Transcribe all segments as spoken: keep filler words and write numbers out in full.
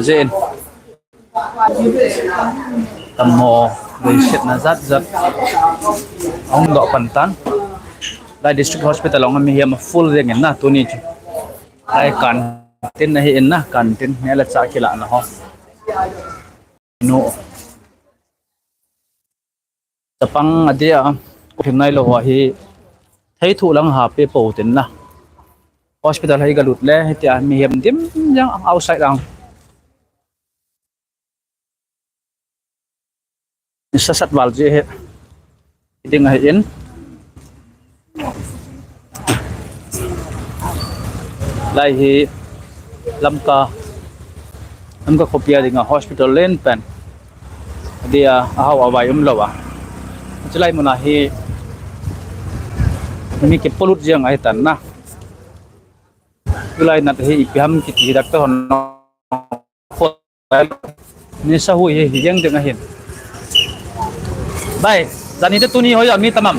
jin. Tammo, leiset na jat jat. Ahung doh pan tan. Lai District Hospital ahung mihem a full jeng in na tuni chu. Lai canteen ahi in na, canteen neh le chah kilah na ho. Nu. Chapang adia, ko hin nai lo ho hi, thei thu lang ha pe po tin na. Hospital hi galut le, hitia mihem dim jang outside lang. Ni sasat val ji he. Ding ahi in. Lai hi Lamka, Lamka khopia dinga hospital len pen. Dia ahao avai um lou a. Chulai muna hi mi kipolut jeng ahi tan na. Chulai nat hi ipi ham kiti doctor hon Ni sa hui hi, hi jeng ding ahin. Bai, jani te tuni hoi mi tamam.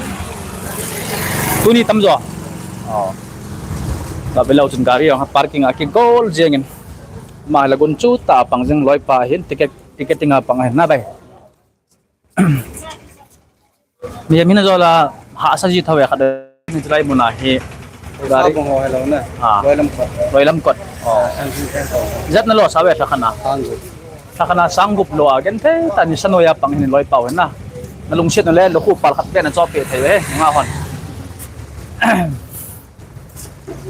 Tuni tam jo. Oh. Ka belo chun gari jong parking a kigol jeng in. Ma la gun chu ta pang jeng loi pa hin ticket, ticketing a pang ahin na bai. Mi, mi na jola hahsa ji thawe khat ni chulai muna hi. Gari. Sabong ho hello na. Ah. Loi lam kot. Loi lam kot. Oh. Jat na lo sa ve thakhat na. Sang gup. Thakhat na sang gup lo a gen the ta ni sa noya pang hin loi pau na. Na lungset na le lo khu pal khat te na cho pe thei ve nga hon.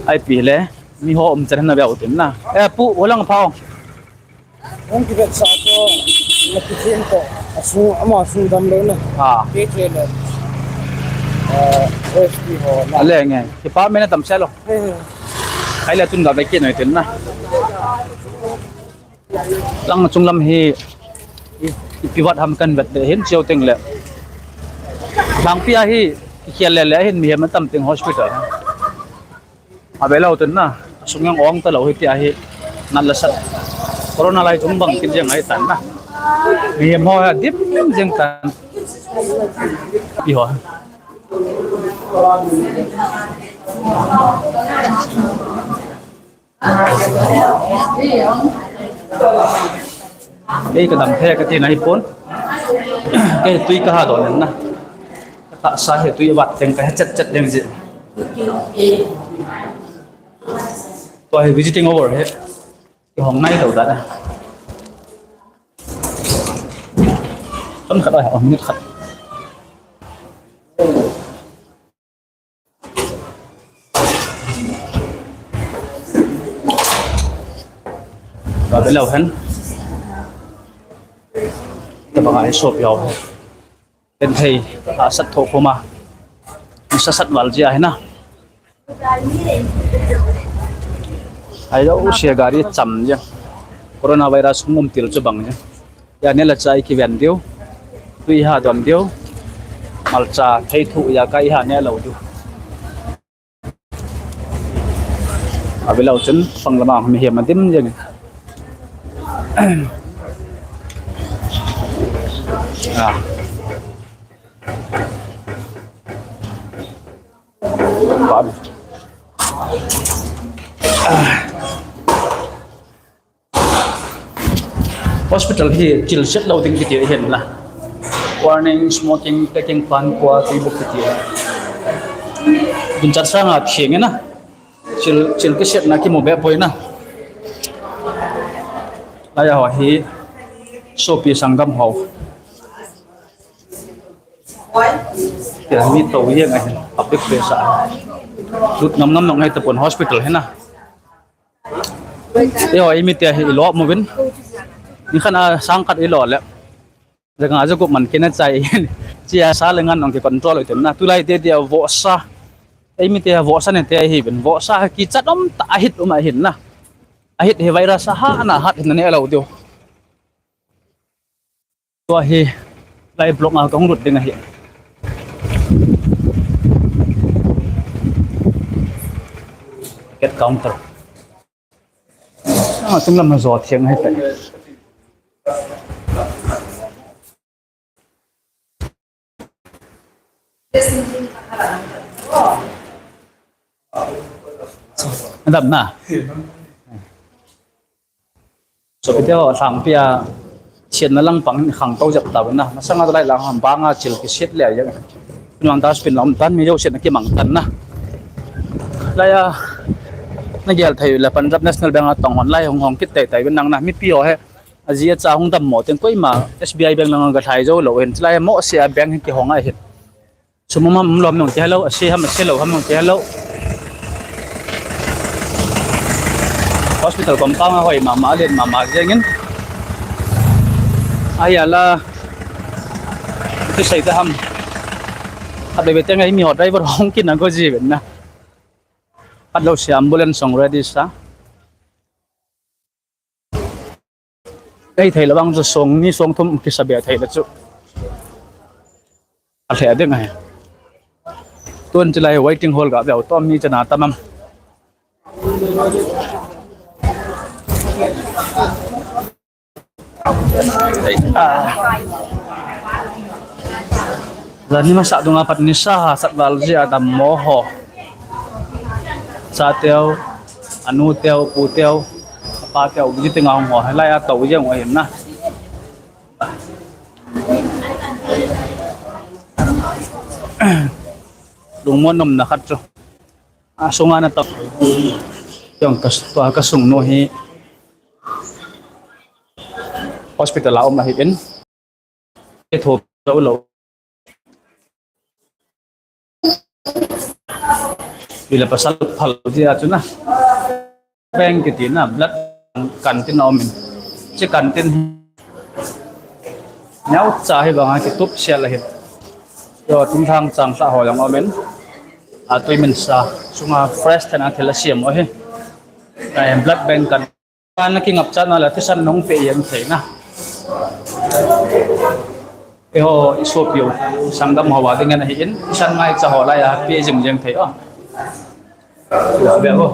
Ai pi le mi ho um chen na ve u tin na. Eh, pu, holang phao. Hung kivetsah to, na Pathen to, asung, ama sung dam lou na. Ah. P K le, eh, O S P ho na. Ale nge, department na tam se lo. Eh. Khai le tun ga ve kit noi tin na. Lang chung lam hi, i, ipi vat ham kan vet de hin chiu ting le. Langpi a hi, i khel le le hin mihem tam ting hospital. Abe lou tun na, asung jong ong ta lou hi ti ahi, nat la sat. Corona lai chung bang kin jeng ahi tan na. Mihem ho ha dim jeng tan. Pi ho. Ei, ka dam the ka ti na hi pon. Kei tui ka ha don na. Ka tahsa hi tui vat teng ka he chet chet ding ji. Tua hi visiting hour hi. Ki hong nai lo da na. Ton khat ai, oh, minute khat. Ka be lou hen. Tabang a hi sop jao. Ken thei, a sat tho khoma. Sa sat val ji ahi na. Ai lo sia gari cham jeng. Coronavirus ngum til chu bang jeng. Ija neh le chah i kiven diu. Tui ha don diu. Malcha thei thu ija ka i ha neh lou diu. Abe lou chun pang lama mihem adim jeng. Ah. Hospital hi chil set lou ding kiti ahin la. Warning, smoking, taking pan, kua, tui buk kiti. Dun chat sanga theng na. Chil, chil kiset na kimu be poi na. Lai a ho hi sopi sanggam ho. Kila mi to jeng ahin, public place a. Lut ngam ngam nong ngai tapon hospital hi na. Eiho, eimi te hi ilo mo vin. Ni khat a sang khat ilo le. Janga jagup man kina chai. Chia sa le ngan nong ki control u tem na. Tulai te dia vohsa. Eimi te vohsa ne te hi vin. Vohsa kichat um ta ahit um ahin na. Ahit hi virus a ha na hat hin ne alo diu. Tua hi, lai block a kong lut ding ahi. Ticket counter. Ah, tung lam a jo thiang ahi tai. Adap na. Ite ho, lhangpi a, siatna lang pang in khangtou jep tauvin na. Masanga lai lang ham banga chil kisit le a yang. Nuang dustbin la um tan, mi jousen akimang tan na. Lai a, nagel thei le Punjab National Bank a tong hon lai hung hong kit tei tei vin nang na. Mipi ho hi, aji acha hung dammo teng koima S B I Bank lang a galhai jou lou hin. Lai a mohse a bank hi kihong ahin. Sum um ham um lou ham jong kihe lou, ase ham ase lou ham jong kihe lou. Hospital compound a hoi mama, alen mama jengin. Ahi a la, thusei ta ham. Khatvei vei teng a hi mi ho driver hung kin a go ji ven na. Khatlou se ambulance jong ready sa. Ei thei lou vang chu song ni song thum kisa be thei le chu. A lheh ding ahi. Tun chilai waiting hall ga veu tom ni chana tamam. Ah. Jan ni masa dunga pat nisa ha sat val jia dammo ho. Cha teu, anu teu, pu teu, apa teu, ji teng a hung ho. Lai a tou jeng u ahin na. Lungmon nomna khat chu. A sunga na tou. Jong ka, tua ka sung nu hi. Hospital a um ahi in. Ke tho lou lou. Bila pasal phal dia chu na. Bank kiti na, blood canteen a um in. Chi canteen. Neo cha hi banga kitup sial ahi. Yo, tum thang chang sa ho jong um in. A tui min sa, sunga fresh thena thil a siam u ahi. Ai, blood bank kan Pan na kingap chan na la thisan nung pe jeng thei na. Eiho i sopi u sangdam ho a ding in ahi in, thisan ngai cha ho lai a pe jing jeng thei o. Ve o.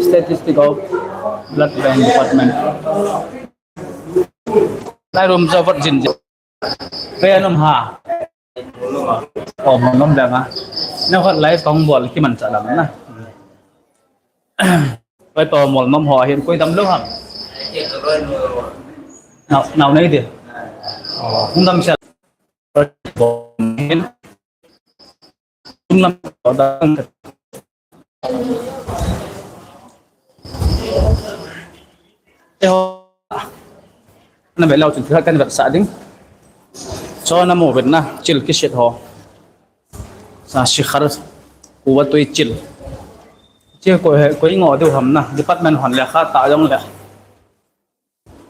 Statistic of Blood Bank Department. Lai rum cha vat jin jin. Ve anum ha. O, mo nom dang a. Na khat live kong bol kiman cha lang na. Vai pa mol nom ho hin koi dam lou ham. Nau, nau nei de. O, hung dam sa. Hung dam sa dang. Eiho. Na ve lou chun thil khat kan vetsah ding. Cho na mu vet na, chil kisit ho. Sa sikhar, kuva tui chil. Che koi he, koi ngo deu ham na, department hon lekha ta jong le.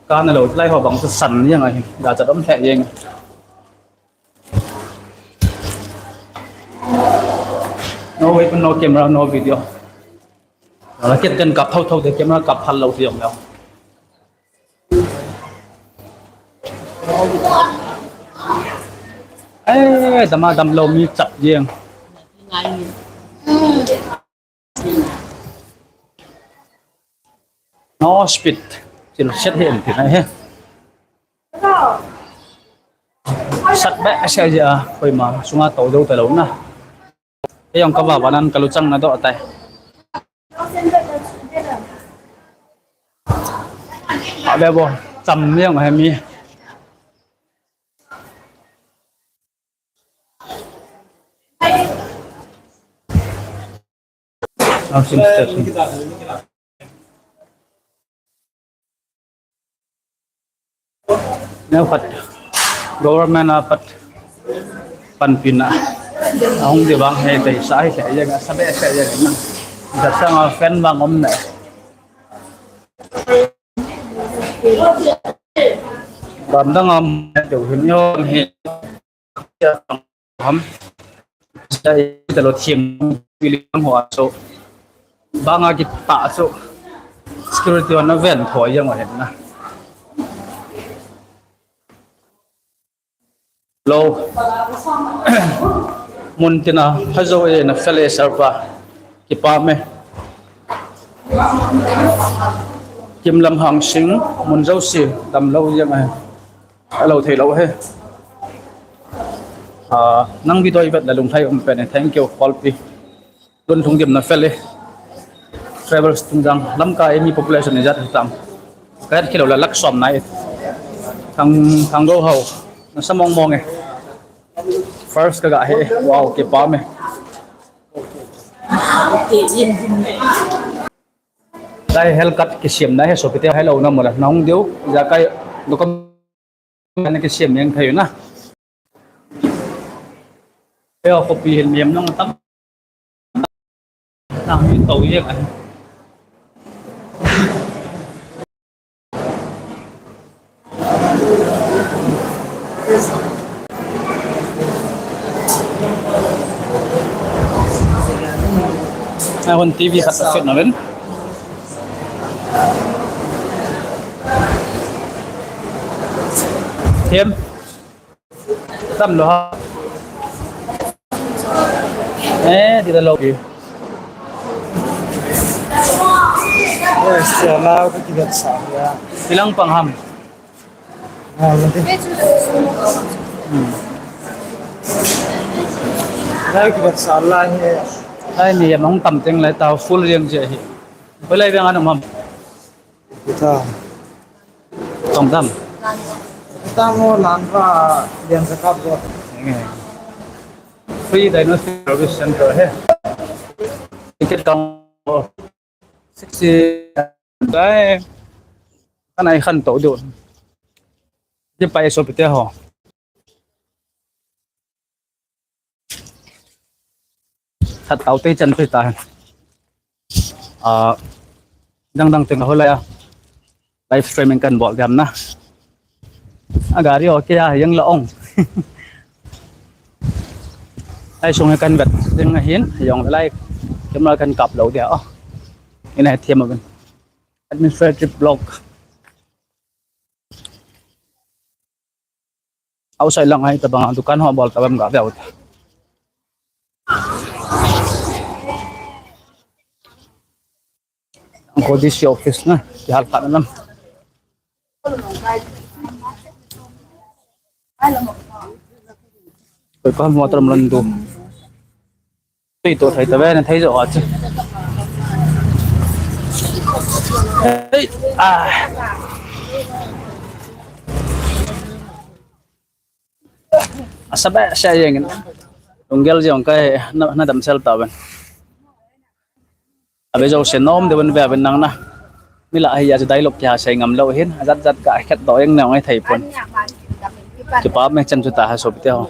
Ka na lou lai ho bang chu san jeng ahi, da chat um lheh jeng. No weapon, no camera, no video. Ala kit kan kap thou thou te camera kap phal lou ti jong lou. Eh, dama dam lou mi chap jeng. No speed. Chil set he en ti na he. Sat be se ja, koima sunga tou jou ta lou na. Kei jong ka va va nan ka luchang na doh tai. A ve bo, cham jeng he mi. Nursing station. Neo khat government a pat panpina ahung di vang he tei sa hi se jeng a sa be se jeng na. Da sang a fan vang um na. Ban dang am deu hin yo hi. Ham. Sai ta lo thim pili ho a so. Banga kipah so. Security hon aven tho jeng u ahi na. Lo. Mun tina pha jo e na fel e sir pa. Kipah me. Kimlam Hangsing, mun jouse damlou jeng ahi. Alo thei lou he. Ah, nang video i vet le lunglhai um pen e. Thank you, Kolpi. Lungthim gimna fel e. Travels tungjang lamkai mi population ni jat tam. Ka het khelo la lak som nai. Thang, Thanggou ho. Nasa mong mong e. First ka ga he. Wow, kipah e. Lai hel kat kisiam nai he sopite, hello na mo la. Na hung diu, ja kai document na kisiam yang kayu na. Yo, copy hin miam nong tam. Na hung to ye kai. Ahon T V khat ka set na ven. Thiam. Tam lo ha. Eh, di ta lo ki. Yes, ya la ko ki vet sa ya. Bilang pang ham. Ah, nanti. Hmm. Lai ki vet sa la he. Ai ni ya mong tam teng lai ta full riang je hi. Ko lai biang anam ham. Kita. Tong dam. Kita mo lan pa dian sa kap ko. Free Diagnostic Service Center he. Ticket kang. Sixty. Dai. Kanai khan to do. Di pai sopite ho. Khat tau te chan pe ta. Ah, dang dang teng ho la ya. Live streaming kan bol diam na. A gari okay a, yang la ong. Ai sung kan vet ding ahin, yang lai camera kan kap lo dia. Oh. Ina thiam a ben. Administrative block. Outside lang ahi tabang dukan ho bol tabang ga veu. Ko D C office na, kihal khat na lam. Koi pa motor lam du. Tui to thei ta ve na thei jo a che. Hei, ah. Asa ba sa yang. Lunggel jong kai na, na damsel ta ven. Abe jo se nom de ven ve ven nang na. Mi la hi ya dialogue kya sei ngam lo hin. Jat jat ka khet do yang nang ai thei pon. Kipah me chan chu ta ha sopite ho.